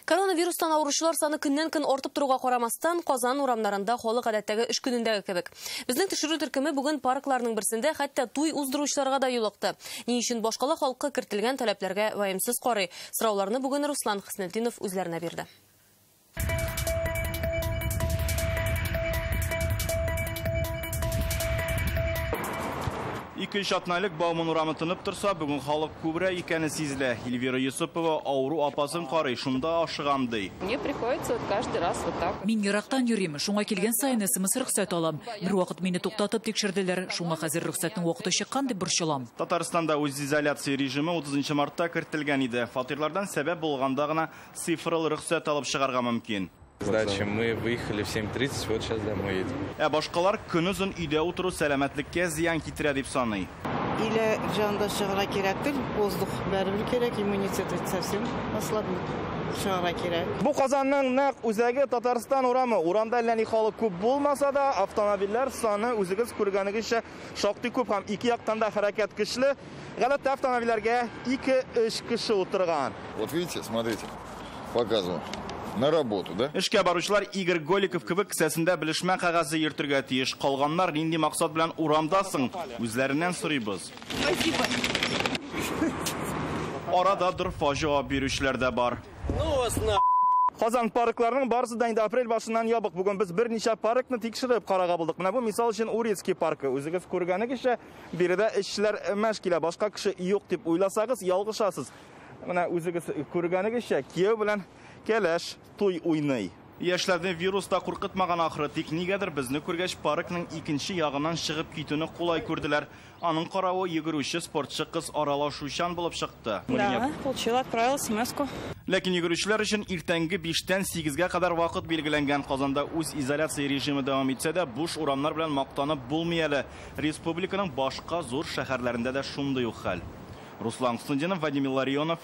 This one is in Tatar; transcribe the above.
Коронавирустан авыручылар саны көннән-көн артып торуга карамастан, Казан урамнарында халык гадәттәге эш көнендәге кебек. Безнең төшерү төркеме бүген паркларның берсендә хәтта туй уздыручыларга да юлыкты. Ни өчен башкала халкы кертелгән таләпләргә ваемсыз карый? Сорауларны бүген Руслан Хөснетдинов үзләренә бирде. Ике-өч атна элек Бауман урамы тынып торса, бүген халык күбрәк икәне сизелә. Эльвира Юсупова авыру апасын карый, шунда ашыгам ди. Мне приходится вот каждый раз вот так. Мин ерактан йөрим, шуңа килгән саен СМС рөхсәт алам. Бер вакыт мине туктатып тикшерделәр, шуңа хәзер рөхсәтнең вакыты чыккан дип борчылам. Татарстанда үзизоляция режимы 30 мартта кертелгән иде. Фатирлардан сәбәп булганда гына цифрлы рөхсәт алып чыгарга мөмкин. Сдача, мы выехали в 7:30, вот сейчас домой едем. Ә башкалар көнозын өйдә утыру сәламәтлеккә зыян китерә дип саный. Илә җанда чыгарга кирәктер, воздух бәрібір кирәк, иммунитет совсем ослабнет. Чыгарга кирәк. Бу Казанның нәкъ үзәге Татарстан урамы. Урамда әллә ни халык күп булмаса да, автомобильләр саны үзегез күргәнегезчә шактый күп һәм ике яктан да хәрәкәт көчле. Гадәттә автомобильләргә ике-өч кеше утырган. Вот видите, смотрите, показываю. На работу, да? Эшкә баручылар Игорь Голиков кебек кесәсендә белешмә кәгазе йөртергә тиеш. Калганнар нинди максат белән урамда соң? Үзләреннән сорыйбыз. Спасибо. Арада дорфа җавап бирүчеләр дә бар. Ну вас на. Казан паркларының барысы да инде апрель башыннан ябык. Бүген без берничә паркны тикшереп карарга булдык. Менә бу мисал өчен Урицкий паркы. Үзегез күргәнегезчә, биредә эшчеләр мәш килә. Башка кеше юк дип уйласагыз, ялгышасыз. Менә үзегез күргәнегезчә, кияү белән кәләш туй уйный. Яшьләрне вирус та куркытмаган ахры, тик нигәдер безне күргәч паркның икенче ягыннан чыгып китүне кулай күрделәр. Аның каравы йөгерүче спортчы кыз аралашучан булып чыкты. Да, получила, отправила смс-ку. Ләкин йөгерүчеләр өчен иртәнге 5-тән 8-гә кадәр вакыт билгеләнгән. Казанда үз изоляция режимы дәвам итсә дә, буш урамнар белән мактанып булмый әле. Республиканың башка зур шәһәрләрендә дә шундый ук хәл. Руслан Хөснетдинов, Вадим Илларионов.